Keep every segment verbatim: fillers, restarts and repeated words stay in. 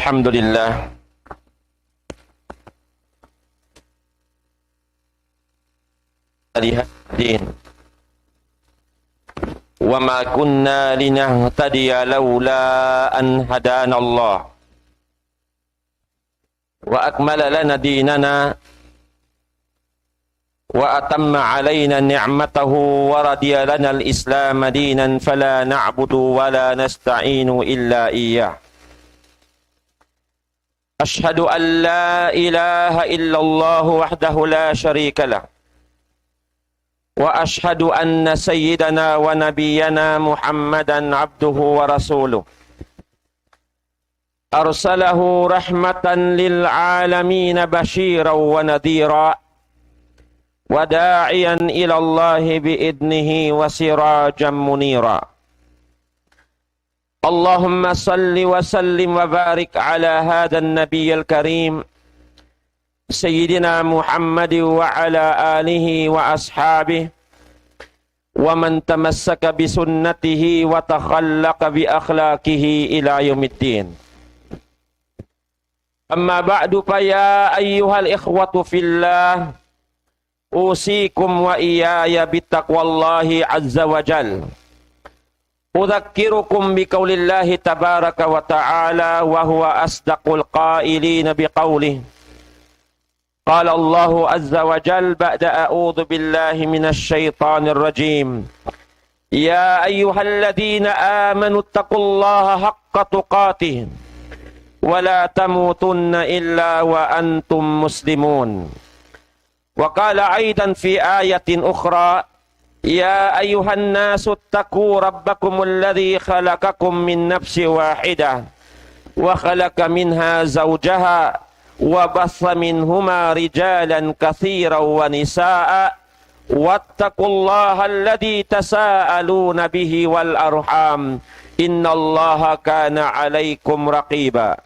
الحمد لله. لهذا الدين. وما كنا لنهتدي لولا أن هدانا الله. وأكمل لنا ديننا وأتم علينا نعمته ورضي لنا الإسلام دينا فلا نعبد ولا نستعين إلا إياه. أشهد أن لا إله إلا الله وحده لا شريك له، وأشهد أن سيدنا ونبينا محمدا عبده ورسوله، أرسله رحمة للعالمين بشيرا ونذيرا وداعيا إلى الله بإذنه وسراجا منيرا. اللهم صل وسلم وبارك على هذا النبي الكريم سيدنا محمد وعلى آله وأصحابه ومن تمسك بسنته وتخلق بأخلاقه إلى يوم الدين. أما بعد، فيا أيها الإخوة في الله، أوصيكم وإياي بتقوى الله عز وجل. أذكركم بقول الله تبارك وتعالى، وهو أصدق القائلين بقوله، قال الله عز وجل بعد أعوذ بالله من الشيطان الرجيم: يا أيها الذين آمنوا اتقوا الله حق تقاته ولا تموتن إلا وأنتم مسلمون. وقال أيضا في آية أخرى: يا أيها الناس اتقوا ربكم الذي خلقكم من نفس واحدة وخلق منها زوجها وبث منهما رجالا كثيرا ونساء واتقوا الله الذي تساءلون به والأرحام إن الله كان عليكم رقيبا.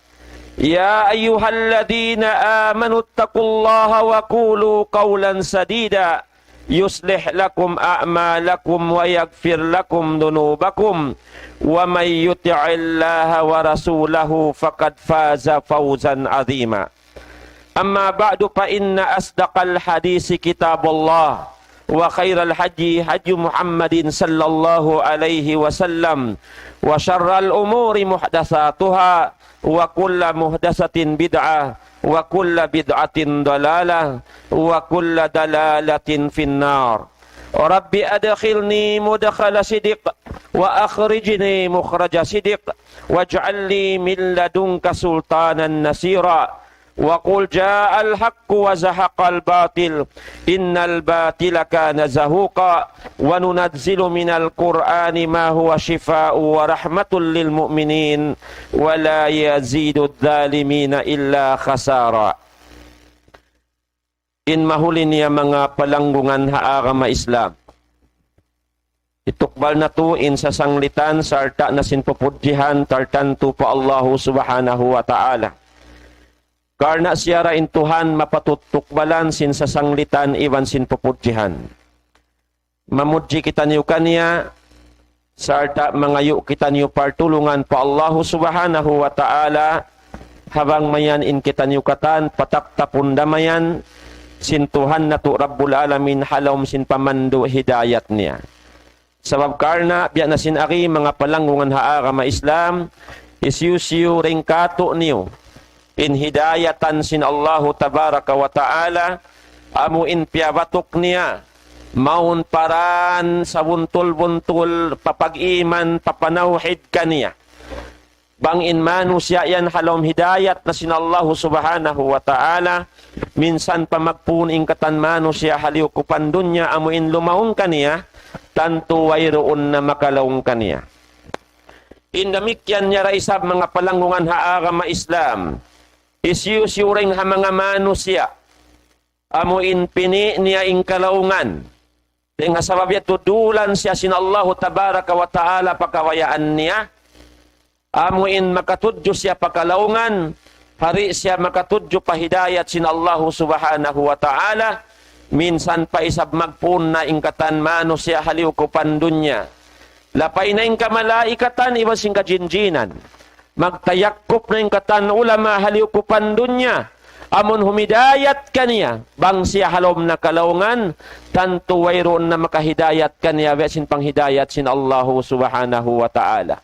يا أيها الذين آمنوا اتقوا الله وقولوا قولا سديدا يصلح لكم أعمالكم ويغفر لكم ذنوبكم ومن يطع الله ورسوله فقد فاز فوزا عظيما. أما بعد، فإن أصدق الحديث كتاب الله، وخير الهدي هدي محمد صلى الله عليه وسلم، وشر الأمور محدثاتها، وكل محدثة بدعة، وكل بدعة ضلالة، وكل ضلالة في النار. رب أدخلني مدخل صدق، وأخرجني مخرج صدق، واجعل لي من لدنك سلطانا نصيرا. وقل جاء الحق وزهق الباطل إن الباطل كان زهوقا. وننزل من القرآن ما هو شفاء ورحمة للمؤمنين ولا يزيد الظالمين إلا خسارا. In mahuli niya manga palanggungan ha agama Islam. Hitukbal natu' in sasanglitan sarta' na sin pupudjihan tartantu pa Allahu Subhanahu wa Ta'ala. Karna' siya ra in Tuhan mapatut tukbalan sin sasanglitan iban sin pupudjihan. Mamudji kitaniyu kaniya, sarta' mangayu' kitaniyu partulungan pa Allahu Subhanahu wa Ta'ala, ha bang mayan in kitaniyu katan pataktapun da mayan sin Tuhan natu' Rabbul Alamin ha lawm sin pamandu' hidayat niya. Sabab karna' biya' na sin agi manga palanggungan ha agama Islam, hisiyu-siyu dayn kātu'niyu in hidayatan sin Allahu Tabaraka wa Ta'ala, amu in piyabatuk niya, mawn pa dān sabuntul-buntul pa pag-iman, pa panawhid kaniya. Bang in manusiya' yan ha lawm hidayat na sin Allahu Subhanahu wa Ta'ala, minsan pa magpun in katan manusiya' ha liyukupan dunya amu in lumaung kaniya, tantu wayruun na makalaung kaniya. In damikkiyan niya da isab manga palanggungan ha agama Islam. Hisiyu-siyu dayn ha manga manusiya', amu in pini' niya in kalaungan. Dayn ha sabab yadtu dulan siya sin Allahu Tabaraka wa Ta'ala pa kabayaan niya. Amu in makatudju siya pa kalaungan, di' siya makatudju pa hidayat sin Allahu Subhanahu wa Ta'ala, minsan pa isab magpun na in katan manusiya' ha liyukupan dunya. Lapay na in kamalaikatan iban sin kajinjinan. magtayakkuf na in katan ulama ha liyukupan dunya, amun humidayat kaniya, bang siya ha lawm na kalaungan, tantu wayruun na makahidayat kaniya, biya' sin panghidayat sin Allahu Subhanahu wa Ta'ala.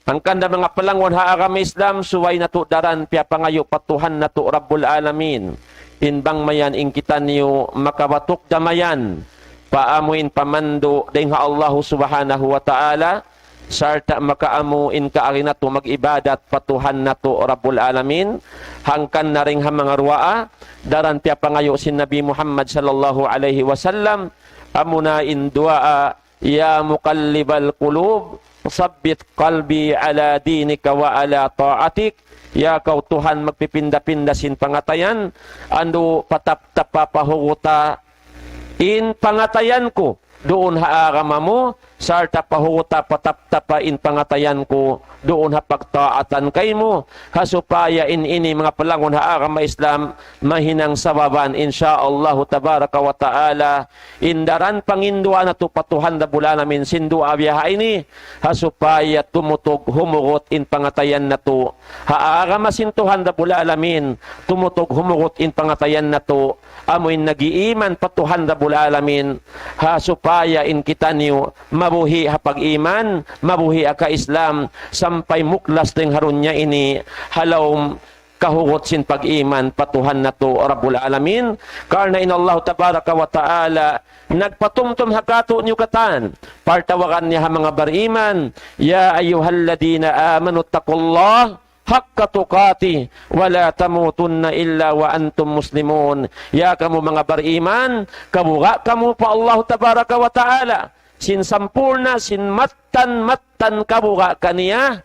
Hangkan da manga palanggun ha agama Islam, subay natu' daran piyapangayu' pa Tuhan natu' Rabbul Alamin. In bang mayan in kitaniyu makabatuk da mayan, pa amu in pamandu' dayn ha Allahu Subhanahu wa Ta'ala, sarta' makaamu in kaagi natu' mag-ibadat pa Tuhan natu' Rabbul Alamin, hangkan na dayn ha manga duwaa, daran piyapangayu' sin Nabi Muhammad sallallahu alayhi wasallam, amuna in duwaa, يا مقلب القلوب ثبت قلبي على دينك وعلى طاعتك. Ya kaw Tuhan magpipinda-pinda sin pangatayan, andu' pataptapa pahuguta in pangatayan ku duun ha agama mu, sarta' pahuguta pataptapa in pangatayan ku duun ha pagtaatan kaymu, ha supaya in ini manga palanggun ha agama Islam, mahinang sababan, insya Allahu tabaraka wa ta'ala, in daran panginduwaa natu' pa Tuhan Rabbul Alamin sin duwaa biya' ha ini, ha supaya tumutug humugut in pangatayan natu'. Ha agama sin Tuhan Rabbul Alamin, tumutug humugut in pangatayan natu'. Amu in nag-iiman pa Tuhan Rabbul Alamin, ha supaya in kitaniyu mabuhi' ha pag-iman, mabuhi' ha ka-Islam, sampay muklas dayn ha dunya ini, ha lawm kahugut sin pag-iman pa Tuhan natu' Rabbul Alamin. Karna' in Allah Tabaraka wa Ta'ala nagpatumtum ha kātu'niyu katan, partawagan niya ha manga bariman, يا أيها الذين آمنوا اتقوا الله حق تقاته ولا تموتن إلا وأنتم مسلمون. Ya kamu manga bariman, kabuga' kamu pa Allah Tabaraka wa Ta'ala sin sampurna', sin mattan-mattan kabuga' kaniya.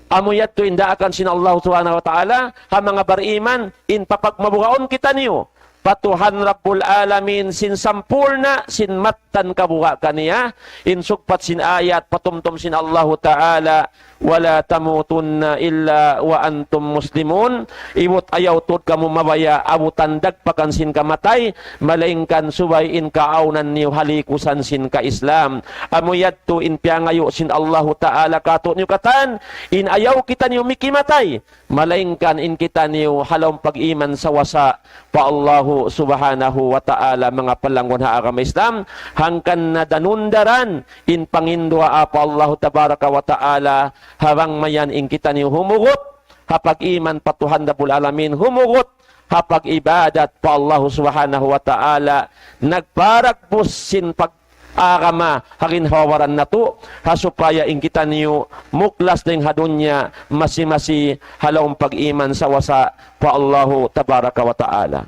Amu yadtu in daakan sin Allah Subhanahu wa Ta'ala ha manga bariman, in papagmabugaun kitaniyu pa Tuhan Rabbul Alamin sin sampurna', sin mattan kabuga' kaniya, in sugpat sin ayat patumtum sin Allahu Ta'ala, ولا تموتن إلا وأنتم مسلمون. Ibut ayaw tuud kamu mabaya' abutan dagpakan sin kamatay, malaingkan subay in kaawnan niyu ha likusan sin ka-Islam. Amu yadtu in piyangayu' sin Allahu Ta'ala kātu'niyu katan, in ayaw kitaniyu mikimatay, malaingkan in kitaniyu ha lawm pag-iman sawasa pa Allahu Subhanahu wa Ta'ala, manga palanggun ha agama Islam, hangkan na danun daran in panginduwaa pa Allahu Tabaraka wa Ta'ala, ha bang mayan in kitaniyu humugut ha pag-iman pa Tuhan Rabbul Alamin, humugut ha pag-ibadat pa Allahu Subhanahu wa Ta'ala, nagparagbus sin pag-agama ha ginhawa-baran natu', ha supaya in kitaniyu muklas dayn ha dunya, masi-masi ha lawm pag-iman sawasa pa Allahu Tabaraka wa Ta'ala.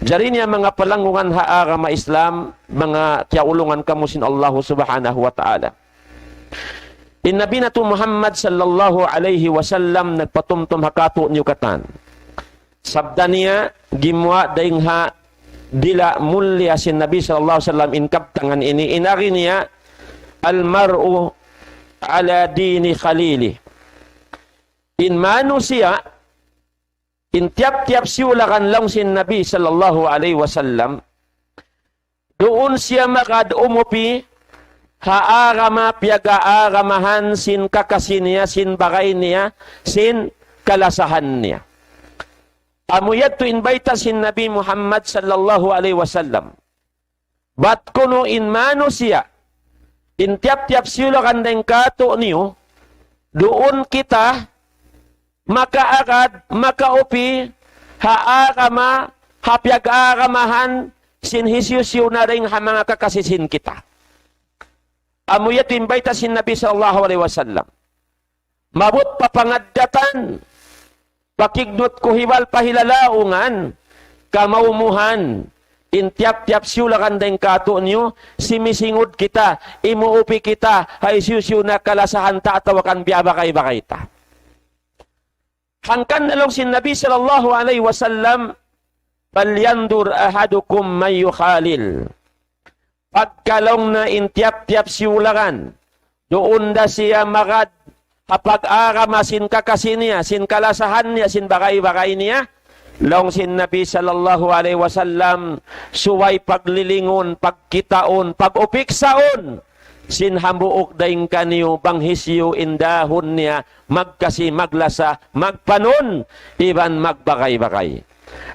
Jari niya manga palanggungan ha agama Islam, manga kiyaulungan kamu sin Allahu Subhanahu wa Ta'ala. In Nabi natu' Muhammad sallallahu alayhi wasallam nagpatumtum ha kātu'niyu katan. Sabda niya, gimuwa' dayn ha dila' mulia sin Nabi sallallahu alayhi wasallam in kabtangan ini, in agi niya, المرء على دين خليله. In manusiya', in tiyap-tiyap siyulakan laung sin Nabi sallallahu alayhi wasallam, duun siya magad umupi ha agama piyag-aagamahan sin kakasi niya, sin bagay niya, sin kalasahan niya. Amu yadtu in bayta' sin Nabi Muhammad sallallahu alayhi wasallam. Bat kunu' in manusiya', in tiyap-tiyap siyulakan dayn kātu'niyu, duun kita makaagad, makaupi ha agama, ha piyag-aagamahan sin hisiyu-siyu na dayn ha manga kakasi sin kita. Amu yadtu in bayta' sin Nabi sallallahu alayhi wasallam. Maabut pa pangaddatan, pa kignut kuhibal, pa hilalaungan, kamaumuhan, in tiyap-tiyap siyulakan dayn kātu'niyu, simisingud kita, imuupi kita ha hisiyu-siyu na kalasahan ta atawa kan biyabagay-bagay ta. Hangkan na laung sin Nabi sallallahu alayhi wasallam, فلينظر أحدكم من يخالل. Pagka laung niya in tiyap-tiyap siyulakan, duun da siya magad ha pag-agama sin kakasi niya, sin kalasahan niya, sin bagay-bagay niya, laung sin Nabi sallallahu alayhi wasallam, subay paglilingun, pagkitaun, pag-upiksaun, sin hambuuk dayn kaniyu bang hisiyu in dahun niya magkasi, maglasa, magpanun, iban magbagay-bagay.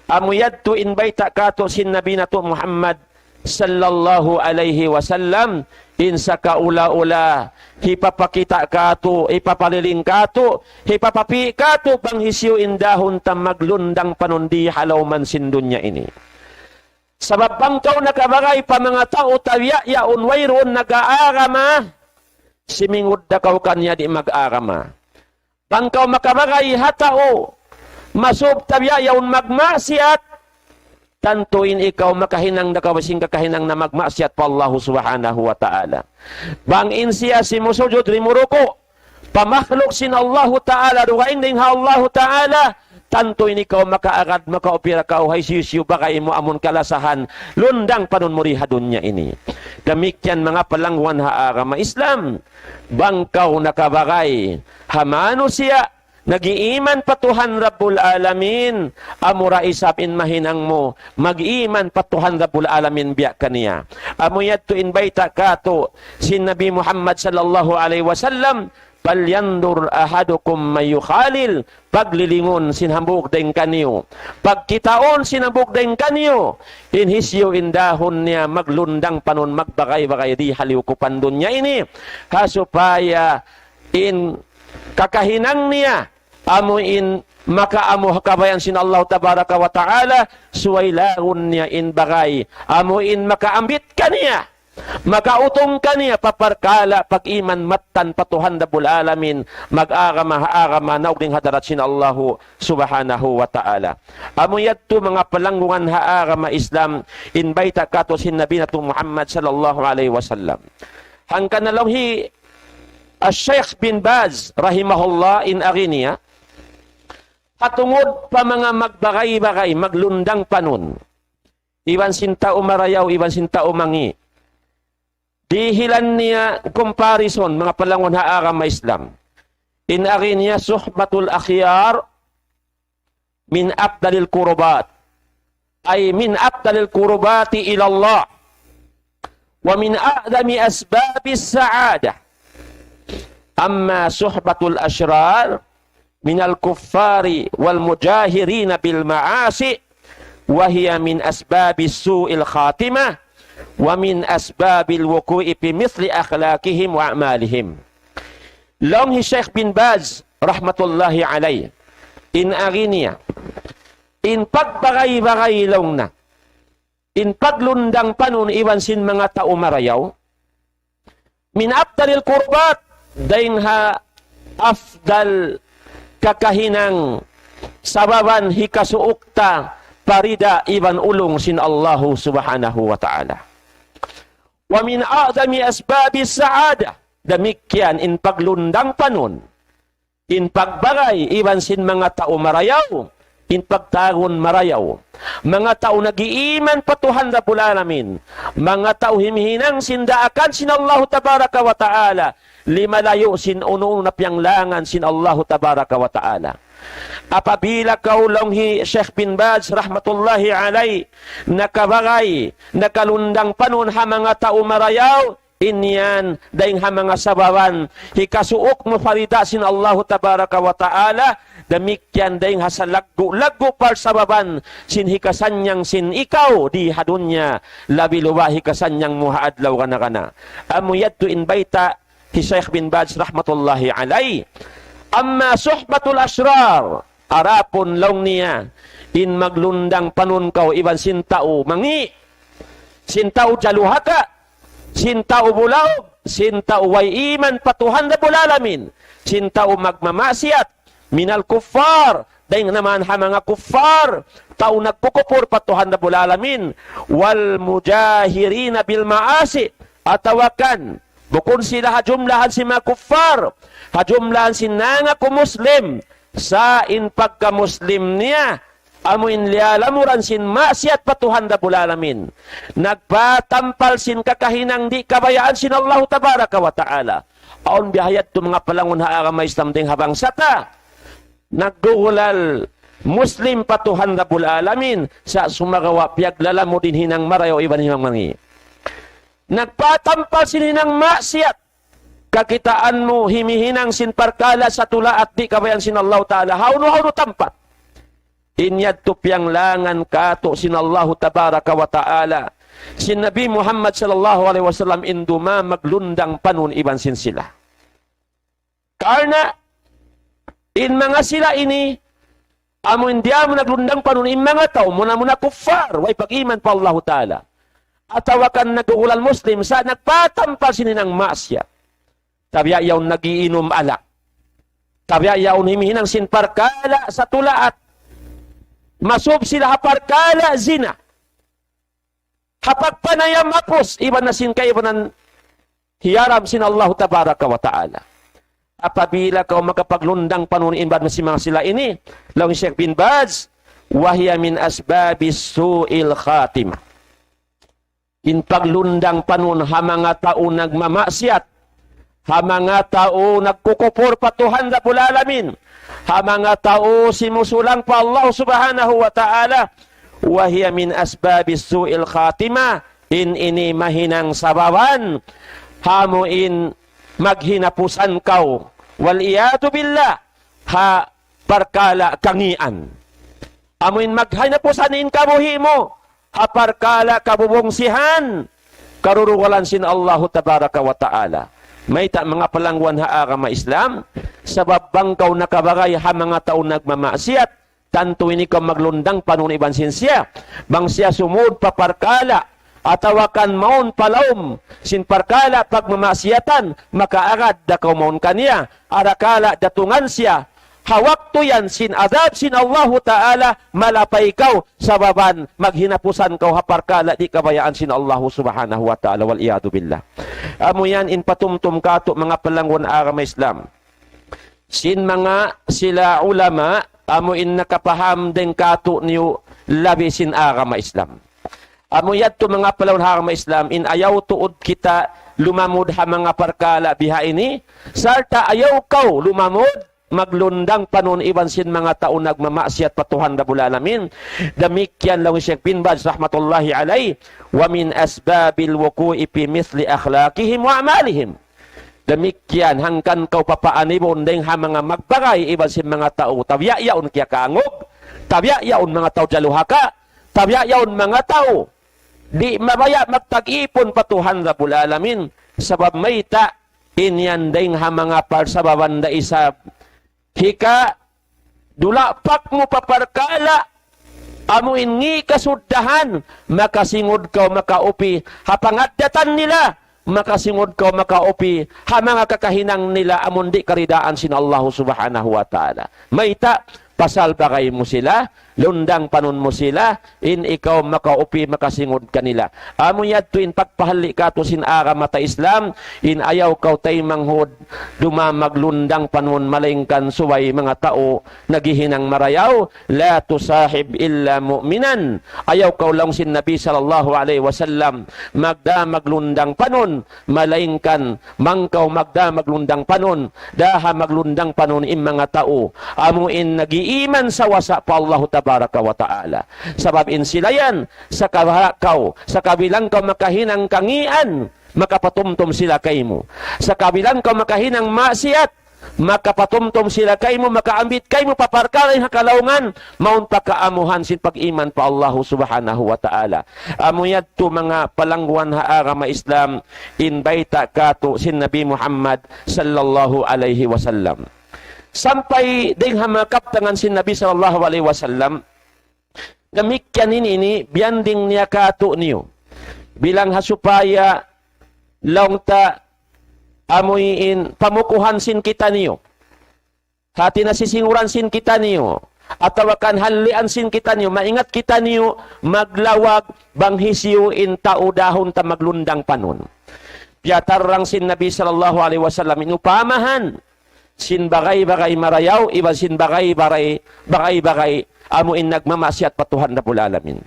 Amu yadtu in bayta' katu' sin Nabi natu' Muhammad sallallahu alayhi wasallam, in sakaula-ula, hipapakita' katu', hipapaliling katu', hipapapi' katu', bang hisiyu in dahun ta maglundang panun di ha lawm sin dunya ini. Sabab bang kaw nakabagay pa manga tau tabiya' yaun wayruun nag-aagama, simingud da kaw kaniya di' mag-agama. Bang kaw makabagay ha tau, masub tabiya' yaun magmaksiyat, tantu in ikaw makahinang da kaw sin kakahinang na magmaksiyat pa Allahu Subhanahu wa Ta'ala. Bang in siya simusujud di' muruku', pa makhluk sin Allahu Ta'ala, dugaing dayn ha Allahu Ta'ala, tantu in ikaw makaagad, makaupira kaw, ha hisiyu-siyu bagay mu amun kalasahan, lundang panun mu di ha dunya ini. Damikkiyan manga palangwan ha agama Islam, bang kaw nakabagay ha manusiya', nag-iiman pa Tuhan Rabbul Alamin, amura isab in mahinang mu, mag-iman pa Tuhan Rabbul Alamin biya' kaniya. Amu yadtu in bayta' katu' sin Nabi Muhammad sallallahu alayhi wasallam, فلينظر أحدكم من يخالل, paglilingun sin hambuuk dayn kaniyu, pagkitaun sin hambuuk dayn kaniyu, in hisiyu in dahun niya maglundang panun magbagay-bagay di ha liyukupan dunya ini, ha supaya in kakahinang niya, amu in makaamu ha kabayaan sin Allah Tabaraka wa Ta'ala, subay laung niya in bagay, amu in makaambit kaniya, makautung kaniya pa parkala' pag-iman mattan pa Tuhan Rabbul Alamin, mag-agama ha agama naug dayn ha hadarat sin Allahu Subhanahu wa Ta'ala. Amu yadtu manga palanggungan ha agama Islam, in bayta' katu' sin Nabi natu' Muhammad sallallahu alayhi wasallam. Hangkan na laung hi Al-Shaykh bin Baz rahimahullah in agi niya, ha tungud pa manga magbagay-bagay, maglundang panun, iban sin tau marayaw, iban sin tau mangi'. Dihilan niya comparison, manga palanggungan ha agama Islam. In agi niya, صحبة الأخيار من أفضل القربات، أي من أفضل القربات إلى الله، ومن أعظم أسباب السعادة. أما صحبة الأشرار من الكفار والمجاهرين بالمعاصي، وهي من أسباب سوء الخاتمة، ومن أسباب الوقوع في مثل أخلاقهم وأعمالهم. Laung hi Shaykh bin Baz rahmatullahi alayh, in agi niya, in pagbagay-bagay laung niya, in paglundang panun iban sin manga tau marayaw, من أفضل القربات, dayn ha afdal kakahinang sababan hikasuuk ta pa rida iban ulung sin Allahu Subhanahu wa Ta'ala. ومن أعظم أسباب السعادة, damikkiyan in paglundang panun, in pagbagay iban sin manga tau marayaw, in pagtawagun marayaw. Manga tau nag-iiman pa Tuhan Rabbul Alamin, manga tau himihinang sin daakan sin Allahu Tabaraka wa Ta'ala, limalayu' sin unu-unu na piyanglangan sin Allahu Tabaraka wa Ta'ala. Apabila kaw, laung hi Shaykh bin Baz rahmatullahi alayh, nakabagay, nakalundang panun ha manga tau marayaw, in yan dayn ha manga sababan hikasuuk mu pa rida sin Allahu Tabaraka wa Ta'ala, damikkiyan dayn ha salaggu'-laggu' parsababan sin hikasannyang sin ikaw di ha dunya, labi-labi hikasannyang mu ha adlaw gana-gana. Amu yadtu in bayta' hi Shaykh bin Baz rahmatullahi alayh. أما صحبة الأشرار, adapun laung niya, in maglundang panun kaw iban sin tau mangi', sin tau jaluhaka, sin tau bulaug, sin tau way iman pa Tuhan Rabbul Alamin, sin tau magmamaksiyat, من الكفار, dayn naman ha manga kuffar, tau nagkukupur pa Tuhan Rabbul Alamin, والمجاهرين بالمعاصي, atawa kan, bukun sila ha jumlahan sin manga kuffar, ha jumlahan sin nangaku Muslim, sa' in pagka-Muslim niya, amu in liyalamuran sin maksiyat pa Tuhan Rabbul Alamin. Nagpatampal sin kakahinang di' kabayaan sin Allahu Tabaraka wa Ta'ala. Awn biya' ha yadtu manga palangun ha agama Islam dayn ha bangsa ta. Naggugulal Muslim pa Tuhan Rabbul Alamin, sa' sumagawa' piyaglalamud in hinang marayaw iban hinang mangi'. nagpatampal sin hinang maksiat, kakitaan mu himihinang sin parkala' sa tulaat di' kabayaan sin Allahu Ta'ala. Hawnu-hawnu tampat. In yadtu piyanglangan katu' sin Allahu Tabaraka wa Ta'ala, sin Nabi Muhammad sallallahu alayhi wasallam in duma maglundang panun iban sin sila. Karna' in manga sila ini, amu in di' amu naglundang panun in manga tau, muna-muna kuffar, way pag-iman pa Allahu Ta'ala. Atawa kan nagugulan Muslim, sa' nagpatampal sin hinang maksiat. Tabiya' yaun nagiinum alak. Tabiya' yaun himihinang sin parkala' sa tulaat. Masub sila ha parkala' zina. Ha pagpanayam apus, iban na sin kaibanan hiyaram sin Allahu Tabaraka wa Ta'ala. Apabila kaw makapaglundang panun iban sin manga sila ini, laung Sheikh bin Baz, وهي من أسباب سوء الخاتمة. In paglundang panun ha manga tau nagmamaksiat, ha manga tau nagkukupur pa Tuhan Rabbul Alamin, ha manga tau simusulang pa Allah Subhanahu wa Ta'ala, وهي من أسباب سوء الخاتمة, in ini mahinang sababan, amu in maghinapusan kaw, والعياذ بالله, ha parkala' kangian. Amu in maghinapusan in kabuhi' mu, ha parkala' kabubungsihan, karurugalan sin Allahu Tabaraka wa Ta'ala. Mayta' manga palangguan ha agama Islam, sabab bang kaw nakabagay ha manga tau nagmamaksiat, tantu ini kaw maglundang panun iban sin siya. Bang siya sumud pa parkala', atawa kan mawn pa lawm sin parkala' pagmamaksiatan, makaagad da kaw mawn kaniya. Arakala' datungan siya, ha waktu yan sin adab sin Allahu Ta'ala, malapay kaw, sababan maghinapusan kaw ha parkala' di' kabayaan sin Allahu Subhanahu wa Ta'ala, والعياذ بالله. Amu yan in patumtum katu' manga palangguan agama Islam. Sin manga sila ulama, amu in nakapaham dayn katu' niyu labi sin agama Islam. Amu yadtu manga palangguan agama Islam, in ayaw tuud kita lumamud ha manga parkala' biha ini, sarta' ayaw kaw lumamud maglundang panun iban sin manga tau nagmamaksiat pa Tuhan Rabbul Alamin. Damikkiyan laung Sheikh bin Baz rahmatullahi alayh, ومن أسباب الوقوع في مثل أخلاقهم وأعمالهم. Damikkiyan hangkan kaw papaanibun dayng ha manga magbagay iban sin manga tau tabiya' yaun kiyakaangug, tabiya' yaun manga tau jaluhaka, tabiya' yaun manga tau di' mabaya' magtag-ipun pa Tuhan Rabbul Alamin. Sabab mayta', in yan dayng ha manga parsababan da isab. Hika dulapak mu pa parkala', amu in ngi' kasuddahan, makasingud kaw makaupi ha pangaddatan nila, makasingud kaw makaupi ha manga kakahinang nila amun di' karidaan sin Allahu Subhanahu wa Ta'ala. Mayta', pasal bagay mu sila, lundang panun mu sila, in ikaw makaupi makasingud kanila. Amu yadtu in pagpahalli' katu' sin agama ta Islam, in ayaw kaw taymanghud duma maglundang panun malaingkan subay manga tau naghihinang marayaw, لا تصاحب إلا مؤمنا. Ayaw kaw laung sin Nabi sallallahu alayhi wasallam, magda maglundang panun, malaingkan bang kaw magda maglundang panun, daha maglundang panun in manga tau amu in nag-iiman sawasa pa Allahu Tabaraka wa Ta'ala. Sabab in sila yan, sakabilang kaw, sakabilang kaw makahinang kangian, makapatumtum sila kaymu. Sakabilang kaw makahinang maksiat, makapatumtum sila kaymu, makaambit kaymu pa parkala' in ha kalaungan, mawn pa kaamuhan sin pag-iman pa Allahu Subhanahu wa Ta'ala. Amu yadtu manga palangguan ha agama Islam, in bayta' katu' sin Nabi Muhammad sallallahu alayhi wasallam. Sampay dayng ha manga kabtangan sin Nabi sallallahu alayhi wasallam, damikkiyan ini, ini biyanding niya katu' niyu. Bilang ha supaya laung ta amuin pamukuhan sin kitaniyu. Hati na sisinguran sin kitaniyu. Atawa kan hallian sin kitaniyu. Maingat kitaniyu maglawag bang hisiyu in tau dahun ta maglundang panun. Piyatarrang sin Nabi sallallahu alayhi wasallam in upamahan sin bagay-bagay marayaw, iban sin bagay-bagay, bagay-bagay amu in nagmamaksiat pa Tuhan Rabbul Alamin.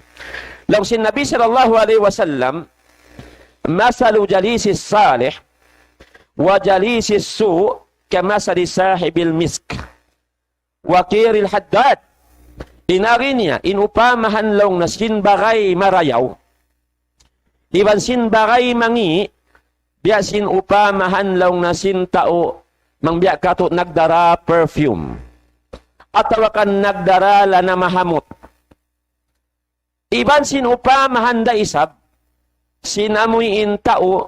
Laung sin Nabi sallallahu alayhi wasallam, مثل الجليس الصالح وجليس السوء كمثل صاحب المسك وكير الحداد. In agi niya, in upamahan laung niya sin bagay marayaw, Iban sin bagay mangi', biya' sin upamahan laung na sin tau, mang biya' katu' nagdara perfume. Atawa kan nagdara lana mahamut. Iban sin upamahan da isab, sin amuin tau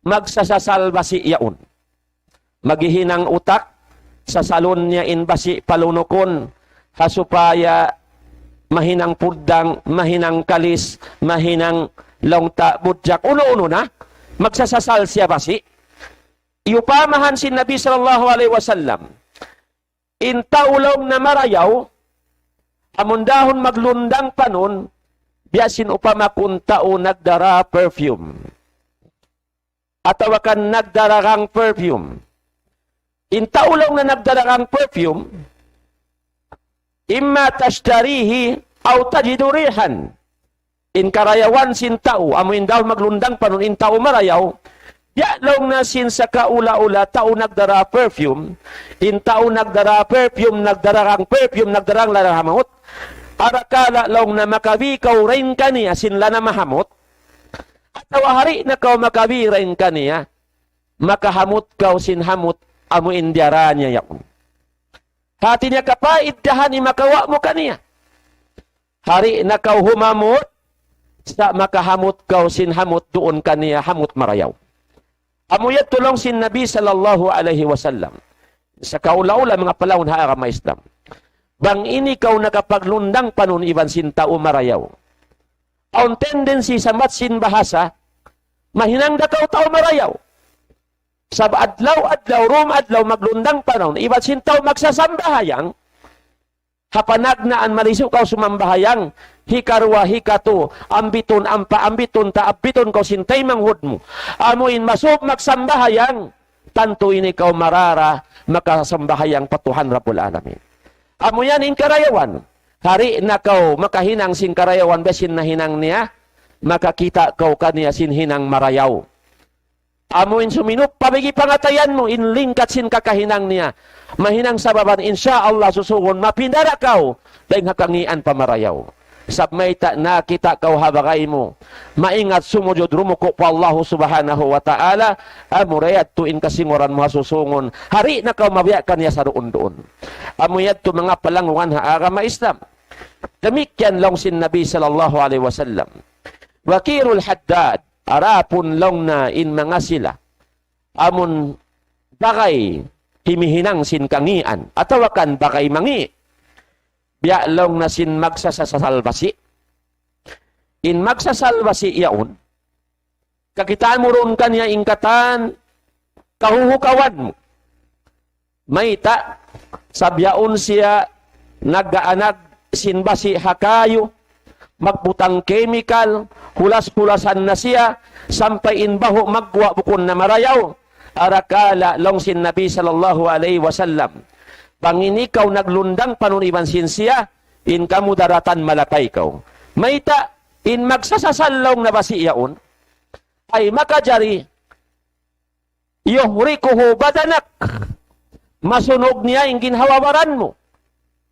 magsasasal basi' yaun. Maghihinang utak, sasalun niya in basi' palunukun, ha supaya mahinang puddang, mahinang kalis, mahinang laung ta budjak, unu-unu na, magsasasal siya basi'. Iyupamahan sin Nabi sallallahu alayhi wasallam, in tau laung na marayaw, amun dahun maglundang panun, biya' sin upama kun tau nagdara perfume. Atawa kan nagdara kang perfume. In tau laung na nagdara kang perfume, إما تشتريه أو تجد ريحا. In karayawan sin tau, amu in dahun maglundang panun in tau marayaw, biya' laung na sin sakaula-ula tau nagdara perfume, in tau nagdara perfume, nagdara kang perfume, nagdara kang lana mahamut. Arakala' laung na makabi' kaw dayn kaniya sin lana mahamut, atawa di' na kaw makabi' dayn kaniya, makahamut kaw sin hamut amu in diyara niya yaun. Hati niya kapaiddahan in makawa' mu kaniya. Di' na kaw humamut, sa' makahamut kaw sin hamut duun kaniya, hamut marayaw. Amu yadtu laung sin Nabi sallallahu alayhi wasallam. Sakaula-ula manga palangwan ha agama Islam. Bang in ikaw nakapaglundang panun iban sin tau marayaw, awn tendency sa mat sin bahasa, mahinang da kaw tau marayaw. Sabab adlaw-adlaw, dum adlaw maglundang panun, iban sin tau magsasambahayang, ha panagnaan malisu' kaw sumambahayang, hikaruwa, hikatu, ambitun, ampa, ambitun, ta, ambitun kaw sin taymanghud mu. Amu in masub magsambahayang, tantu in ikaw marara, makasambahayang pa Tuhan Rabbul Alamin. Amu yan in karayawan. Di' na kaw makahinang sin karayawan, biya' sin nahinang niya, makakita' kaw kaniya sin hinang marayaw. Amu in suminup pa bigi pangatayan mu, in lingkat sin kakahinang niya. Mahinang sababan, insya Allah, susungun, mapinda da kaw, dayn ha kangian pa marayaw. Sabab mayta', nakakita' kaw ha bagay mu, maingat sumujud rumuku' pa Allahu Subhanahu wa Ta'ala, amu da yadtu in kasinguran mu ha susungun, di' na kaw mabiya' kaniya saruun-duun. Amu yadtu manga palangwan ha agama Islam. Damikkiyan laung sin Nabi sallallahu alayhi wasallam. Wa kiyarul haddad, adapun laung na in manga sila, amun bagay himihinang sin kangian, atawa kan bagay mangi', biya' laung na sin magsasasal basi'. In magsasal basi' yaun, kakitaan mu duun kaniya in katan kahuhukawan mu. Mayta', sabab yaun siya nag-aanag sin basi' ha kayu, magbutang chemical, hulas-hulasan na siya, sampay in bahu' magguwa' bukun na marayaw. Arakala' laung sin Nabi sallallahu alayhi wasallam, bang in ikaw naglundang panun iban sin siya, in kamudaratan malapay kaw. Mayta', in magsasasal laung na basi' yaun, ay makajari, يحرقه بدنك, masunug niya in ginhawa-baran mu.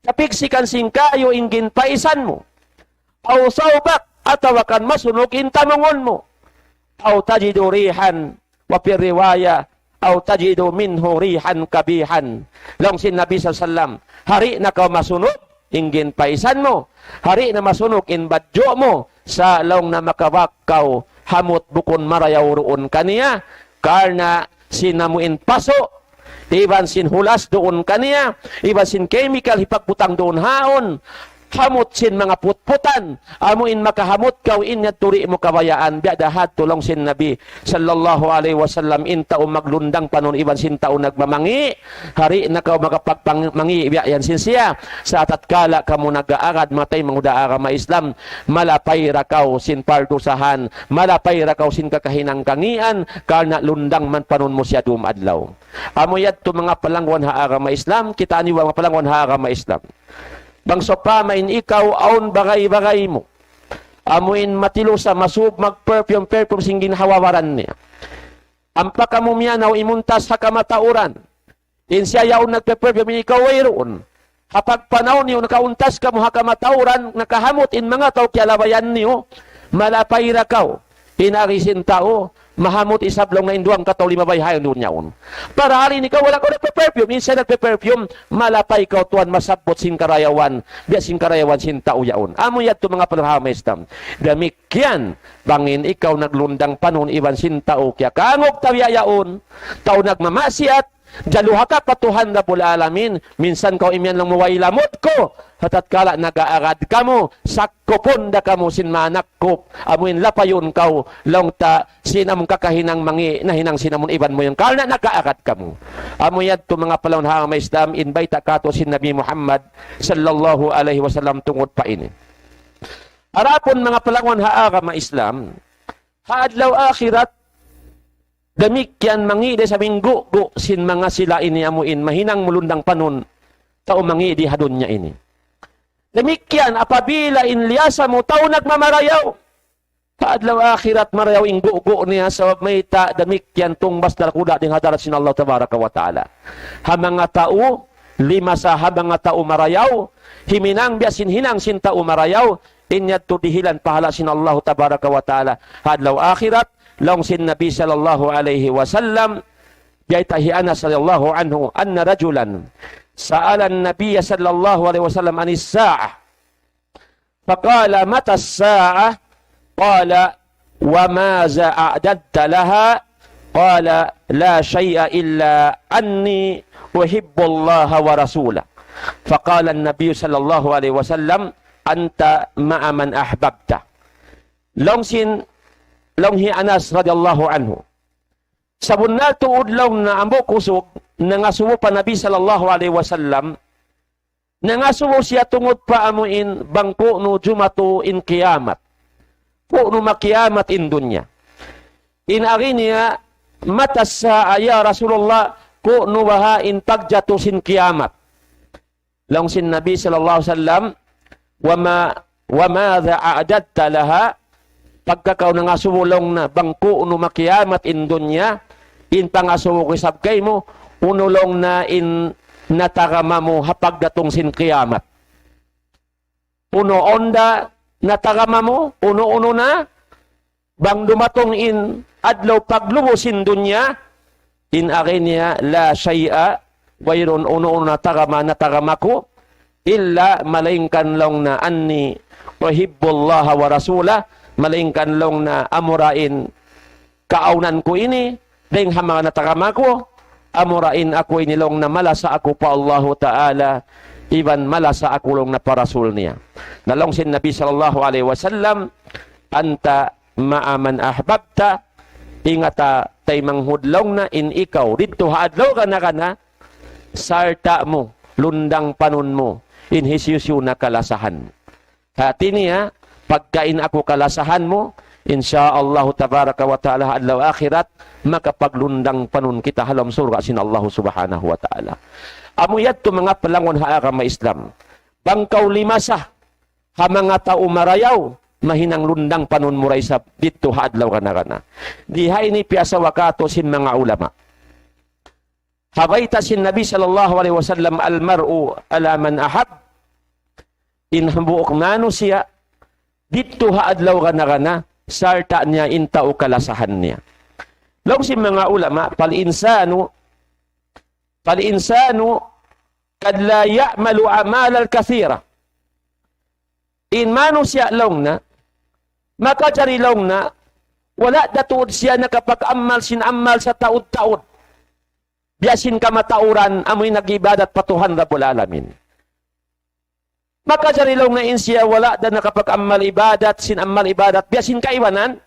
Kapiksikan sin kayu in ginpaisan mu. أو ثوبك, atawa kan masunug in tamungun mu. أو تجد ريحا, وفي رواية, أو تجد منه ريحا قبيحا. Laung sin Nabi sallallahu alayhi wasallam, di' na kaw masunug in ginpaisan mu, di' na masunug in badju' mu, sa' laung na makabak kaw hamut bukun marayaw duun kaniya, karna' sin amu in pasu', iban sin hulas duun kaniya, iban sin chemical hipagbutang duun haun, hamut sin manga putputan, amu in makahamut kaw in yadtu di' mu kabayaan, biya' da hadtu laung sin Nabi sallallahu alayhi wasallam, in tau maglundang panun iban sin tau nagmamangi', di' na kaw makapagpang-, mangi' biya' yan sin siya. Sa' tatkala kamu nag-aagad manga taymanghud ha agama Islam, malapay da kaw sin pardusahan, malapay da kaw sin kakahinang kangian, karna' lundang man panun mu siya dum adlaw. Amu yadtu manga palangwan ha agama Islam, kitaa niyu manga palangwan ha agama Islam. Bang sawpama in ikaw awn bagay-bagay mu, amu in matilusa masub mag-perfume-perfume sin ginhawa-baran niya. Ampa kamu miyanaw imuntas ha kamatauran. In siya yaun nagpe-perfume, in ikaw wayruun. Ha pagpanaw niyu nakauntas kamu ha kamatauran, nakahamut in manga tau kiyalabayan niyu, malapay da kaw. In ari sin tau, mahamut isab laung niya in duwang katau limabay ha dunya yaun. Parahal in ikaw wala' kaw nagpe-perfume, in siya nagpe-perfume, malapay kaw tuwan masabbut sin karayawan, biya' sin karayawan sin tau yaun. Amu yadtu manga palangwan ha agama Islam. Damikkiyan, bang in ikaw naglundang panun iban sin tau kiyakangug ta biya' yaun, tau nagmamaksiyat, jaluhaka pa Tuhan Rabbul Alamin, minsan kaw imiyan laung mu way lamud ku, ha tatkala nag-aagad kamu, sakkupun da kamu sin manakkup, amuin lapayun kaw, laung ta, sin amun kakahinang mangi', nahinang sin amun iban mu yan, karna' nag-aagad kamu. Amu yadtu manga palangwan ha agama Islam, in bayta' katu' sin Nabi Muhammad sallallahu alayhi wasallam tungud pa ini. Adapun manga palangwan ha agama Islam, ha adlaw akhirat, damikkiyan mangi' da isab in gugu' sin manga sila ini amuin mahinang mu lundang panun, tau mangi' di ha dunya ini. Damikkiyan apabila in liyasa mu tau nagmamarayaw, ha adlaw akhirat marayaw in gugu' niya sabab mayta', damikkiyan tungbas da kuda' dayn ha hadarat sin Allah Tabaraka wa Ta'ala. Ha manga tau, limasa ha manga tau marayaw, himinang biya' sin hinang sin tau marayaw, in yadtu dihilan pahala' sin Allah Tabaraka wa Ta'ala ha adlaw akhirat. Laung sin Nabi sallallahu alayhi wasallam, bayta' hi Anas radiyallahu anhu, أن رجلا سأل النبي صلى الله عليه وسلم عن الساعة، فقال: متى الساعة؟ قال: وماذا أعددت لها؟ قال: لا شيء إلا أني أحب الله ورسوله. فقال النبي صلى الله عليه وسلم: أنت مع من أحببت. Laung sin, laung hi Anas radiyallahu anhu, sabunnal tuud laung niya hambuuk kusug, nangasubu pa Nabi sallallahu alayhi wasallam, nangasubu siya tungud pa amuin bang ku'nu jumatu in kiyamat. Ku'nu makiyamat in dunya. In agi niya, متى الساعة يا رسول الله, ku'nu baha' in pagjatu sin kiyamat. Laung sin Nabi sallallahu alayhi wasallam, وما، وماذا أعددت لها؟ Pagka kaw nangasubu laung niya, bang ku'nu makiyamat in dunya, in pangasubu ku isab kaymu, unu laung niya in natarama mu ha pagdatung sin kiyamat. Unu-unu da natarama mu, unu-unu na, bang dumatung in adlaw paglubu sin dunya, in agi niya, لا شيء, wayruun unu-unu natarama, natarama ku, إلا, malaingkan laung niya, أني أحب الله ورسوله, malaingkan laung niya amura in kaawnan ku ini, dayng ha manga natarama ku, amura in aku ini laung niya malasa aku pa Allahu Ta'ala, iban malasa aku laung niya pa Rasul niya. Na laung sin Nabi sallallahu alayhi wasallam, أنت مع من أحببت, ingata taymanghud laung niya in ikaw, didtu ha adlaw kana-kana, sarta' mu, lundang panun mu, in hisiyu-siyu na kalasahan. Hati niya, pagka in aku kalasahan mu, insya Allah tabaraka wa ta'ala ha adlaw akhirat, makapaglundang panun kita ha lawm surga' sin Allah subhanahu wa ta'ala. Amu yadtu manga palangwan ha agama Islam. Bang kaw limasa, ha manga tau marayaw, mahinang lundang panun mu da isab didtu ha adlaw kana-kana. Di ha ini piyasawa katu' sin manga ulama. Ha bayta' sin Nabi sallallahu alayhi wasallam, المرء مع من أحب. In hambuuk manusiya', didtu ha adlaw kana-kana, sarta' niya in tau kalasahan niya. Laung sin manga ulama, فالإنسان، فالإنسان قد لا يعمل أعمالا كثيرة. In manusiya' laung niya, makajari laung niya, wala' da tuud siya nakapag-amal sin amal sataud-taud. Biya' sin kamatauran amuin nag-ibadat pa Tuhan Rabbul Alamin. Makajari laung niya in siya wala' da nakapag-amal ibadat, sin amal ibadat, biya' sin kaibanan.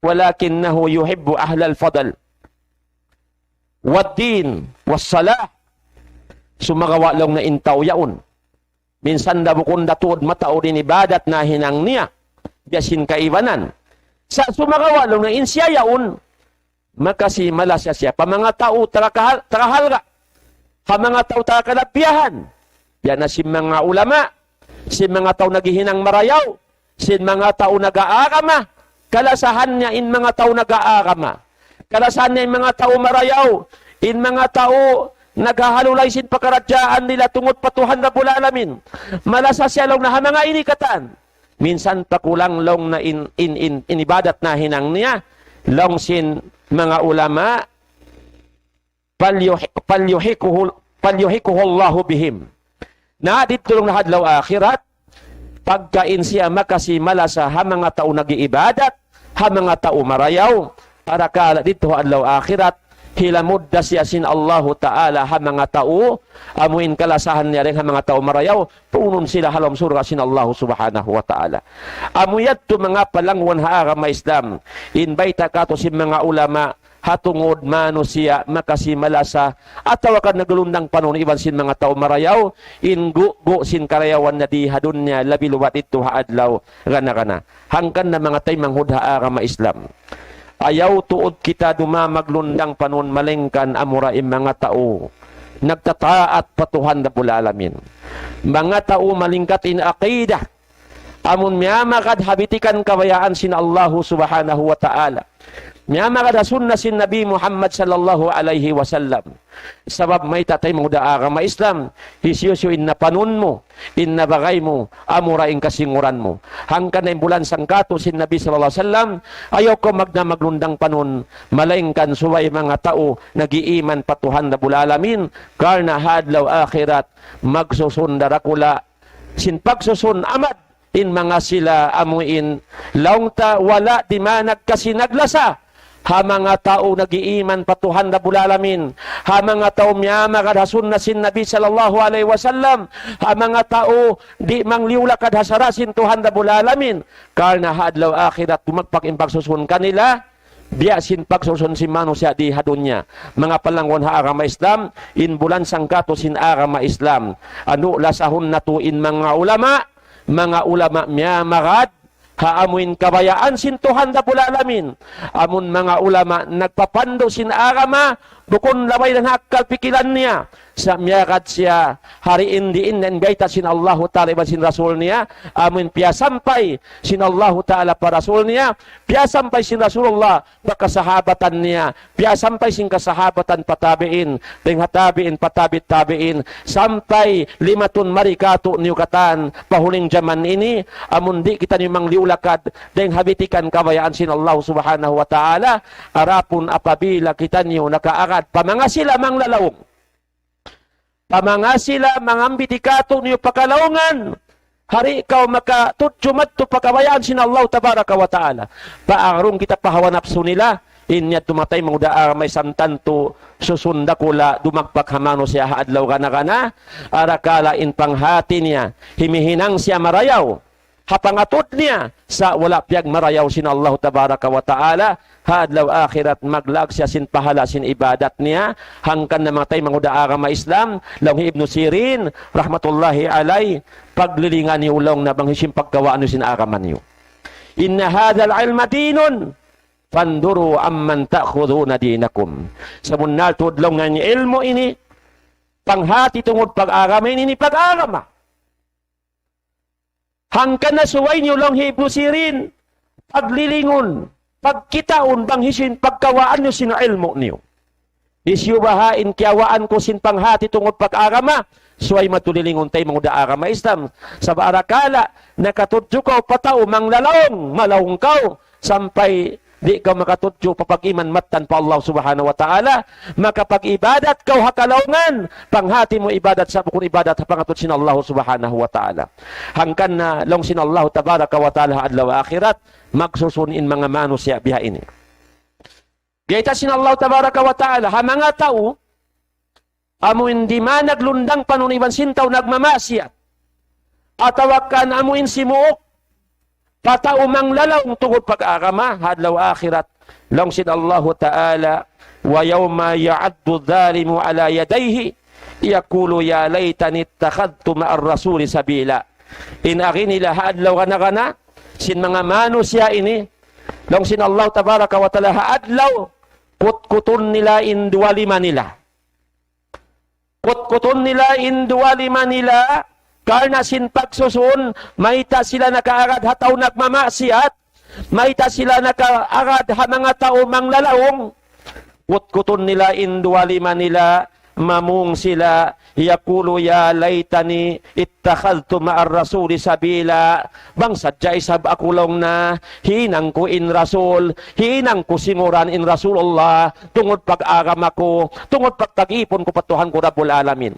ولكنه يحب أهل الفضل والدين والصلاح. Sumagawa' laung niya in tau yaun. Minsan da bukun da tuud mataud in ibadat nahinang niya. Biya' sin kaibanan. Sa' sumagawa' laung niya in siya yaun. Makasi malasa siya pa manga tau taga kahal-, taga halga'. Ha manga tau taga kalabihan. Biya' na sin manga ulama, sin manga tau naghihinang marayaw, sin manga tau nag-aagama. Kalasahan niya in manga tau nag-aagama. Kalasahan niya in manga tau marayaw, in manga tau naghahalulay sin pakaradjaan nila tungud pa Tuhan Rabbul Alamin. Malasa siya laung niya ha manga ini katan. minsan pa kulang laung na in, in, in, in ibadat nahinang niya, laung sin manga ulama, فليح-، فليحقه، فليحقه الله بهم. Na didtu laung niya ha adlaw akhirat, pagka in siya makasi malasa ha manga tau nag-iibadat, ha manga tau marayaw, parakala' didtu ha adlaw akhirat, hilamud da siya sin Allahu Ta'ala ha manga tau, amu in kalasahan niya dayn ha manga tau marayaw, puunun sila ha lawm surga' sin Allahu Subhanahu wa Ta'ala. Amu yadtu manga palangwan ha agama Islam, in bayta' katu' sin manga ulama, ha tungud manusiya' makasi malasa, atawa kan naglundang panun iban sin manga tau marayaw, in gugu' sin karayawan niya di ha dunya, labi lubat didtu ha adlaw gana-gana. Hangkan na manga taymanghud ha agama Islam. Ayaw tuud kita duma maglundang panun malaingkan amura in manga tau nagtataat pa Tuhan Rabbul Alamin. Manga tau malingkat in aqidah, amun miyamagad ha bitikan kabayaan sin Allahu Subhanahu wa Ta'ala. Miyamagad ha sunna sin Nabi Muhammad sallallahu alayhi wasallam. Sabab mayta' taymanghud ha agama Islam, hisiyu-siyu in napanun mu, in nabagay mu, amura in kasinguran mu. Hangkan na in bulan sangkatu sin Nabi sallallahu alayhi wasallam, ayaw kaw magna maglundang panun, malaingkan subay manga tau nag-iiman pa Tuhan Rabbul Alamin, karna' ha adlaw akhirat, magsusun da dakula', sin pagsusun amad, in manga sila amu in laung ta wala' di' manag kasi naglasa. Ha manga tau nag-iiman pa Tuhan Rabbul Alamin. Ha manga tau miyamagad ha sunna sin Nabi sallallahu alayhi wasallam. Ha manga tau di' mangliyu-lakad ha sara' sin Tuhan Rabbul Alamin. Karna' ha adlaw akhirat dumagpak in pagsusun kanila. Biya' sin pagsusun sin manusiya' di ha dunya. Manga palangwan ha agama Islam, in bulan sangkatu sin agama Islam. Anu lasahun natu' in manga ulama, manga ulama miyamagad, ha amu in kabayaan sin Tuhan Rabbul Alamin. Amun manga ulama nagpapandu' sin agama, bukun labay dayn ha akkal pikilan niya. Sa' miyagad siya, hari in diin na in bayta' sin Allahu Ta'ala iban sin Rasul niya, amu in piyasampay sin Allahu Ta'ala pa Rasul niya, piyasampay sin Rasulullah pa kasahabatan niya, piyasampay sin kasahabatan pa tabi'in, dayn ha tabi'in pa tabi'it tabi'in, sampay limatun mari katu'niyu katan pa huling jaman ini, amun di' kitaniyu mangliyu-lakad dayn ha bitikan kabayaan sin Allah Subhanahu wa Ta'ala, adapun apabila kitaniyu nakaagad pa manga sila manglalaung. Pa manga sila mangambit katu'niyu pa kalaungan. Di' kaw makatudju madtu pa kabayaan sin Allah Tabaraka wa Ta'ala. Paarung kita pa hawa napsu nila, in yadtu manga taymanghud ha agama Islam tantu susun dakula' dumagpak ha manusiya' ha adlaw gana-gana, parakala' in panghati niya, himihinang siya marayaw ha pangatud niya, sa' wala' piyagmarayaw sin Allah Tabaraka wa Ta'ala, ha adlaw akhirat maglag siya sin pahala' sin ibadat niya, hangkan na manga taymanghud ha agama Islam, laung hi Ibnu Sirin, rahmatullahi alayh, paglilingan niyu laung niya bang hisiyu in pagkawaan niyu sin agama niyu. إن هذا العلم دين فانظروا عمن تأخذون دينكم. Sabunnal tuud laung niya in ilmu' ini, panghati tungud pag-agama ini, ini pag-agama. Hangkan na subay niyu laung hi Ibnu Sirin, paglilingun, pagkitaun bang hisiyu in pagkawaan niyu sin ilmu' niyu. Hisiyu baha' in kiyawaan ku sin panghati tungud pag-agama, subay matulilingun taymanghud ha agama Islam. Sabab parakala' nakatudju kaw pa tau manglalaung, malaung kaw, sampay di' kaw makatudju pa pag-iman mattan pa Allah Subhanahu wa Ta'ala, makapag-ibadat kaw ha kalaungan, panghati mu ibadat sa' bukun ibadat ha pangatud sin Allah Subhanahu wa Ta'ala. Hangkan na laung sin Allah Tabaraka wa Ta'ala ha adlaw akhirat, magsusun in manga manusiya' biha ini. Bayta' sin Allah Tabaraka wa Ta'ala, ha manga tau, amu in di' manag lundang panun iban sin tau nagmamaksiyat. Atawa kan amu in simuuk pa tau manglalaung tungud pag-agama, ha adlaw akhirat. Laung sin Allahu Ta'ala, ويوم يعض الظالم على يديه يقول يا ليتني اتخذت مع الرسول سبيلا. In agi nila ha adlaw gana-gana, sin manga manusiya' ini, laung sin Allah Tabaraka wa Ta'ala ha adlaw, kutkutun nila in duwa lima nila. Kutkutun nila in duwa lima nila, karna' sin pagsusun, mayta' sila nakaagad ha tau nagmamaksiyat, mayta' sila nakaagad ha manga tau manglalaung. Kutkutun nila in duwa lima nila, Mamung sila, يقول يا ليتني اتخذت مع الرسول سبيلا. Bang sadja isab aku laung na, hinang ku in Rasul, hinang ku simuran in Rasulullah, tungud pag-agama ku, tungud pagtag-ipun ku pa Tuhan ku Rabbul Alamin.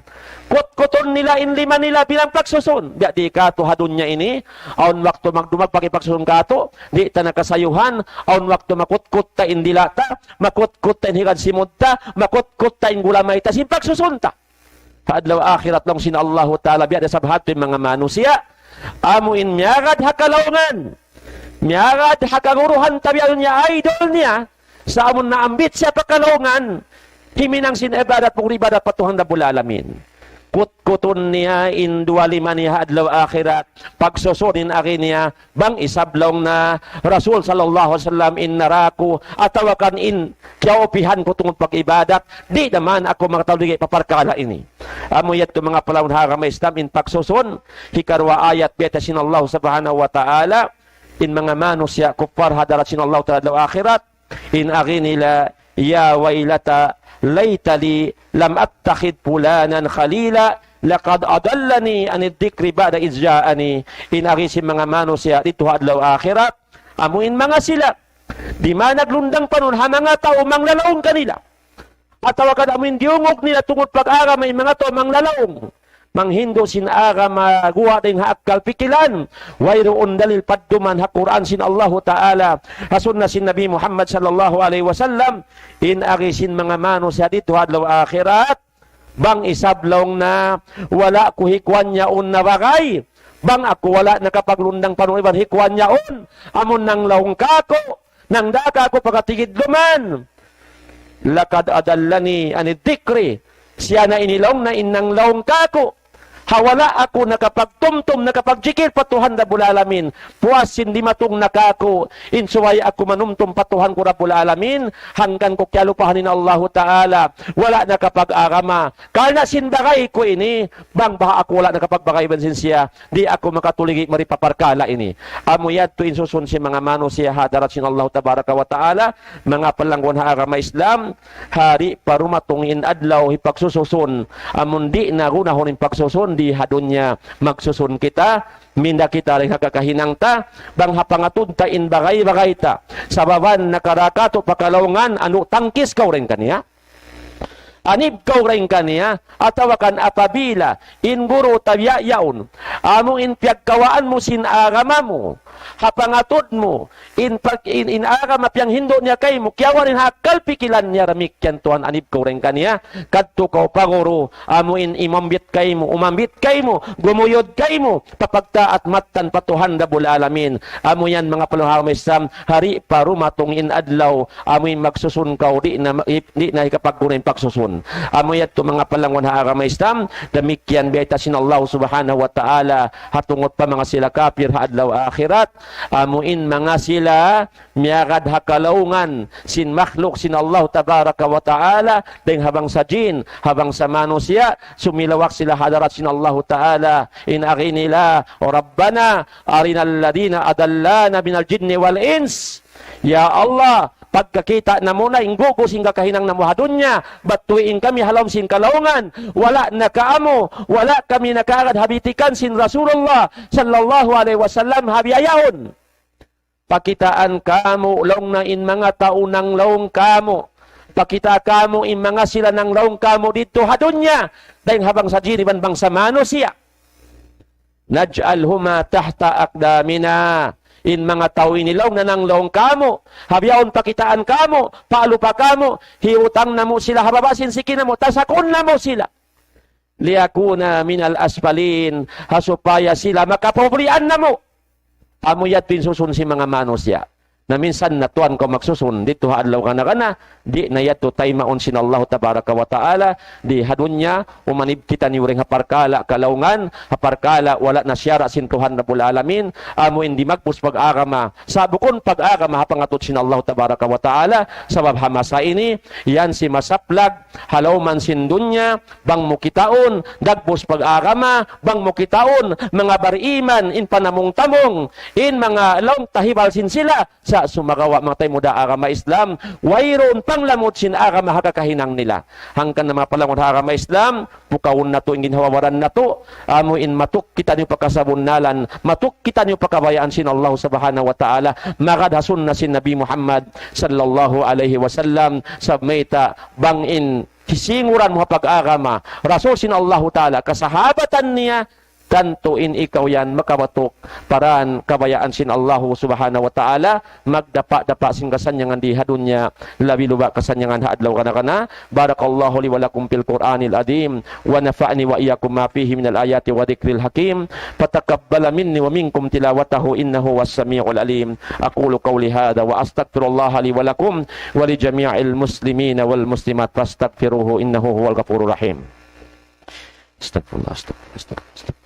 Kutkutun nila in lima nila bilang pagsusun. Biya' di katu' ha dunya ini, awn waktu magdumag pagipagsusun katu', di' ta na kasayuhan, awn waktu makutkut ta in dila' ta, makutkut ta in higad simud ta, makutkut ta in gulamay ta, sin pagsusun ta. Ha adlaw akhirat laung sin Allahu Ta'ala, biya' da isab hādtu in manga manusiya'. Amu in miyagad ha kalaungan. Miyagad ha kaguruhan ta biya' niya idol niya. Sa' amun naambit siya pa kalaungan, himinang sin ibadat, pag-ibadat pa Tuhan Rabbul Alamin. Kutkutun niya in duwa lima niya ha adlaw akhirat. Pagsusun in agi niya, bang isab laung na Rasul sallallahu alayhi wasallam in nara ku, atawa kan in kiyaupihan ku tungud pag-ibadat, di' na man aku makatuligi pa parkala' ini. Amu yadtu manga palangga' ha agama Islam in pagsusun, hikaruwa ayat biyayta' sin Allah subhanahu wa ta'ala, in manga manusiya' kuffar ha hadarat sin Allah ta'ala adlaw akhirat, in agi nila, يا ويلتى ليتني لم أتخذ فلانا خليلا لقد أضلني عن الذكر بعد إذ جاءني. In agi sin manga manusiya' didtu ha adlaw akhirat, amu in manga sila, di' man naglundang panun ha manga tau manglalaung kanila. Atawa kan amu in diyungug nila tungud pag-agama in manga tau manglalaung. Manghindu' sin agama guwa' dayn ha akkal pikilan. Wayruun dalil padduman ha Qur'an sin Allahu Ta'ala, ha sunna sin Nabi Muhammad sallallahu alayhi wasallam. In agi sin manga manusiya' didtu ha adlaw akhirat, bang isab laung na wala' ku hikuwan yaun na bagay. Bang aku wala' nakapaglundang panun iban hikuwan yaun. Amun nanglaung kāku', nangdā kāku' pagkatigidluman. لقد أضلني عن الذكر. Siya na ini laung na in nanglaung kāku'. Ha wala' aku nakapagtumtum, nakapagjikil pa Tuhan Rabbul Alamin. Puas sin dimatung na kāku', in subay aku manumtum pa Tuhan ku Rabbul Alamin, hangkan ku kiyalupahan in Allahu Ta'ala, wala' nakapag-agama. Karna' sin bagay ku ini, bang baha' aku wala' nakapagbagay iban sin siya, di' aku makatuligi mari pa parkala' ini. Amu yadtu in susun sin manga manusiya' ha hadarat sin Allah Tabaraka wa Ta'ala, manga palangga' ha agama Islam, ha di' pa dumatung in adlaw hipagsususun. Amun di' na gunahun in pagsusun di ha dunya, magsusun kita, minda kita dayn ha kakahinang ta, bang ha pangatud ta in bagay-bagay ta. Sababan nakara katu' pa kalaungan, anu tangkis kaw dayn kaniya. Anib kaw dayn kaniya, atawa kan apabila in guru ta biya' yaun, amu in piyagkawaan mu sin agama mu, ha pangatud mu, in pag-, in, in agama piyanghindu' niya kaymu, kiyawa' in ha akkal pikilan niya damikkiyan tuwan anib kaw dayn kaniya, kadtu kaw pa guru, amu in imambit kaymu, umambit kaymu, gumuyud kaymu, pa pagtaat mattan pa Tuhan Rabbul Alamin. Amu yan manga palangga' ha agama Islam, ha di' pa dumatung in adlaw, amu in magsusun kaw, di' na, di' na hikapagguna in pagsusun. Amu yadtu manga palangga' ha agama Islam, damikkiyan biyayta' sin Allah Subhanahu wa Ta'ala, ha tungud pa manga sila kapir ha adlaw akhirat, amu in manga sila miyagad ha kalaungan sin makhluk sin Allah Tabaraka wa Ta'ala, dayn ha bangsa jin, ha bangsa manusiya', sumilawak sila ha hadarat sin Allah Ta'ala, in agi nila, ربنا أرنا الذين أضلانا من الجن والإنس. Ya Allah, pagkakita' namu' na in gugu sin kakahinang namu' ha dunya, bat tuwi' in kami ha lawm sin kalaungan, wala' na kaamu, wala' kami nakaagad ha bitikan sin Rasulullah sallallahu alayhi wasallam ha biya' yaun. Pakitaan kamu' laung na in manga tau nanglaung kāmu'. Pakita' kamu' in manga sila nanglaung kāmu' didtu ha dunya. Dayn ha bangsa jin iban bangsa manusiya'. نجعلهما تحت أقدامنا. In manga tau ini laung na nanglaung kāmu'. Ha bihaun pakitaan kamu', palupa kamu', hiyutang namu' sila ha baba' sin siki namu', tasakun namu' sila. ليكونا من الأسفلين. Ha supaya sila makapahulian namu'. Amu yadtu in susun sin manga manusiya'. Na minsan na tuwan kaw magsusun, didtu ha adlaw kana-kana, di' na yadtu taymaun sin Allah Tabaraka wa Ta'ala, di ha dunya, umanib kitaniyu dayn ha parkala' kalaungan, ha parkala' wala' na siyara' sin Tuhan Rabbul Alamin, amu in di' magbus pag-agama, sa' bukun pag-agama ha pangatud sin Allah Tabaraka wa Ta'ala, sabab ha masa ini, yan sin masaplag, ha lawm sin dunya, bang mu kitaun, dagbus pag-agama, bang mu kitaun, manga bariman, in panamung-tamung, in manga laung tahibal sin sila, mayta' sumagawa' manga taymanghud ha agama Islam, wayruun panglamud sin agama ha kakahinang nila. Hangkan na manga palangud ha agama Islam, pukawun natu' in ginhawa-baran natu', amu in matuk kitaniyu pa kasabunnalan, matuk kitaniyu pa kabayaan sin Allah Subhanahu wa Ta'ala, magad ha sunna sin Nabi Muhammad sallallahu alayhi wasallam, sabab mayta' bang in kisinguran mu ha pag-agama, Rasul sin Allahu Ta'ala, kasahabatan niya, tantu in ikaw yan makabatuk pa dān kabayaan sin Allahu Subhanahu wa Ta'ala, magdapa'-dapa' sin kasannyangan di ha dunya, labi-labi kasannyangan ha adlaw kana-kana. بارك الله لي ولكم في القرآن العظيم، ونفعني وإياكم ما فيه من الآيات والذكر الحكيم، فتقبل مني ومنكم تلاوته إنه هو السميع العليم. أقول قولي هذا وأستغفر الله لي ولكم ولجميع المسلمين والمسلمات فاستغفروه إنه هو الغفور الرحيم. أستغفر الله، أستغفر الله، أستغفر الله، أستغفر الله.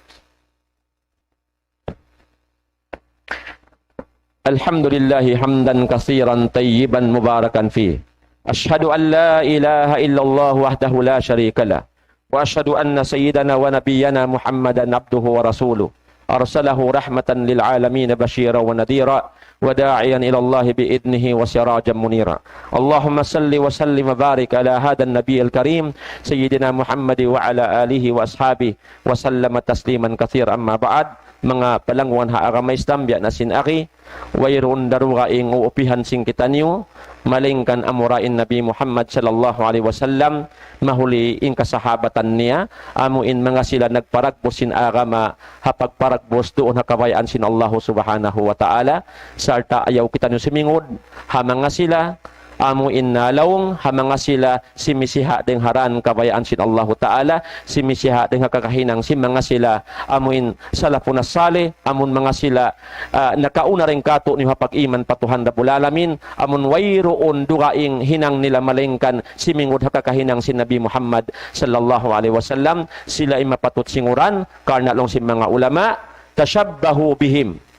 الحمد لله حمدا كثيرا طيبا مباركا فيه. أشهد أن لا إله إلا الله وحده لا شريك له، وأشهد أن سيدنا ونبينا محمدا عبده ورسوله، أرسله رحمة للعالمين بشيرا ونذيرا وداعيا إلى الله بإذنه وسراجا منيرا. اللهم صل وسلم وبارك على هذا النبي الكريم سيدنا محمد وعلى آله وأصحابه وسلم تسليما كثيرا. أما بعد، manga palangwan ha agama Islam, biya' na sin agi, wayruun darugaing uupihan sin kitaniyu, malaingkan amura in Nabi Muhammad sallallahu alayhi wasallam, mahuli in kasahabatan niya, amu in manga sila nagparagbus sin agama, ha pagparagbus duun ha kabayaan sin Allahu Subhanahu wa Ta'ala, sarta' ayaw kitaniyu simingud ha manga sila, amu in nalaung ha manga sila simisiha' dayn ha dān kabayaan sin Allahu Ta'ala, simisiha' dayn ha kakahinang sin manga sila, amu in salafun salih, amun manga sila, ah, nakauna dayn kātu'niyu ha pag-iman pa Tuhan Rabbul Alamin, amun wayruun dugaing hinang nila malaingkan simingud ha kakahinang sin Nabi Muhammad sallallahu alayhi wasallam, sila in mapatut singuran, karna' laung sin manga ulama, تشبهوا بهم.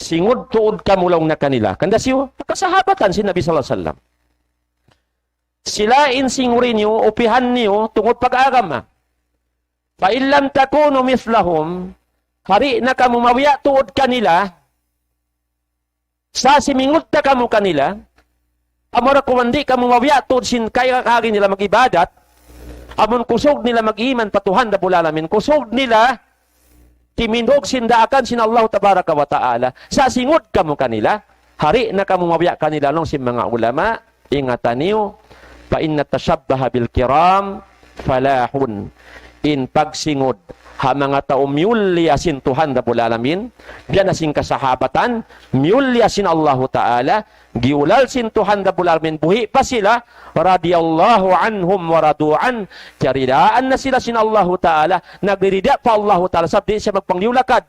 Singud tuud kamu laung niya kanila. Hangkan da siyu, kasahabatan sin Nabi sallallahu alayhi wasallam. Sila in singuri niyu, upihan niyu, tungud pag-agama. فإن لم تكونوا مثلهم, di' na kamu mabiya' tuud kanila, sa' simingud da kamu kanila, amura kuman di' kamu mabiya' tuud sin kay-, kayagin nila mag-ibadat, amun kusug nila mag-iman pa Tuhan Rabbul Alamin, kusug nila timindug sin daakan sin Allah Tabaraka wa Ta'ala, sa' singud kamu kanila, di' na kamu mabiya' kanila laung sin manga ulama, ingatan niyu, فإن التشبه بالكرام فلاح. In pagsingud ha manga tau miyulliya sin Tuhan Rabbul Alamin, biya' na sin kasahabatan, miyulliya sin Allahu Ta'ala, giyulal sin Tuhan Rabbul Alamin, buhi' pa sila, رضي الله عنهم ورضوا عنه, kiyaridaan na sila sin Allahu Ta'ala, nagririda pa Allahu Ta'ala, sabab di' siya magpangliyu-lakad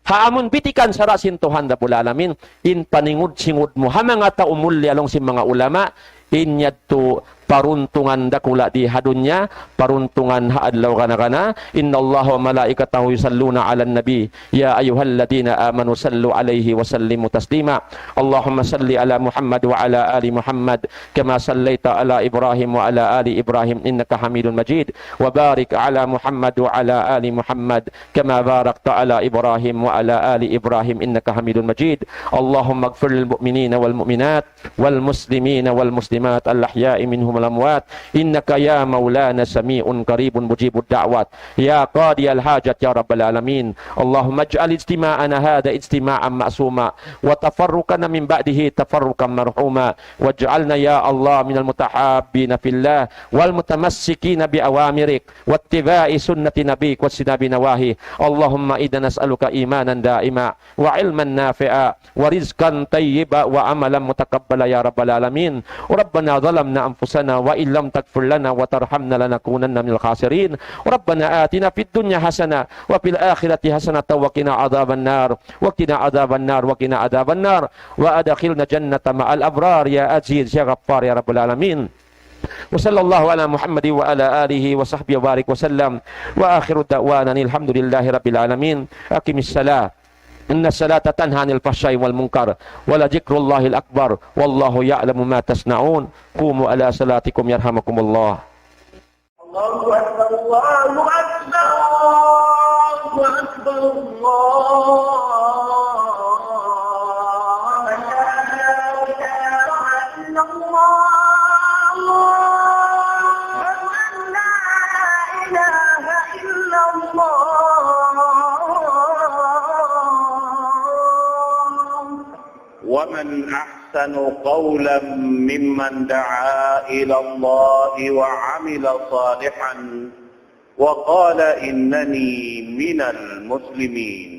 ha amun bitikan sara' sin Tuhan Rabbul Alamin. In paningud-singud mu ha manga tau mulliya laung sin manga ulama, in yadtu paruntungan dakula' di ha dunya, paruntungan ha adlaw kana-kana. إن الله وملائكته يصلون على النبي يا أيها الذين آمنوا صلوا عليه وسلموا تسليما. اللهم صل على محمد وعلى آل محمد كما صليت على إبراهيم وعلى آل إبراهيم إنك حميد مجيد. وبارك على محمد وعلى آل محمد كما باركت على إبراهيم وعلى آل إبراهيم إنك حميد مجيد. اللهم اغفر للمؤمنين والمؤمنات والمسلمين والمسلمات الأحياء منهم والأموات إنك يا مولانا سميع قريب مجيب الدعوات يا قاضي الحاجات يا رب العالمين. اللهم اجعل اجتماعنا هذا اجتماعا معصوما وتفرقنا من بعده تفرقا مرحوما واجعلنا يا الله من المتحابين في الله والمتمسكين بأوامرك واتباع سنة نبيك واجتناب نواهيك. اللهم إنا نسألك إيمانا دائما وعلما نافعا ورزقا طيبا وعملا متقبلا يا رب العالمين. ربنا ظلمنا أنفسنا وإن لم تغفر لنا وترحمنا لنكونن من الخاسرين. ربنا آتنا في الدنيا حسنة وفي الآخرة حسنة وقنا عذاب النار، وقنا عذاب النار، وقنا عذاب النار. وأدخلنا الجنة مع الأبرار يا عزيز يا غفار يا رب العالمين. وصلى الله على محمد وعلى آله وصحبه وبارك وسلم. وآخر دعوانا أن الحمد لله رب العالمين. أقم الصلاة إن الصلاة تنهى عن الفحشاء والمنكر ولذكر الله الأكبر والله يعلم ما تصنعون. قوموا إلى صلاتكم يرحمكم الله. الله أكبر، الله أكبر، الله أكبر، الله أكبر. ومن أحسن قولا ممن دعا إلى الله وعمل صالحا وقال إنني من المسلمين.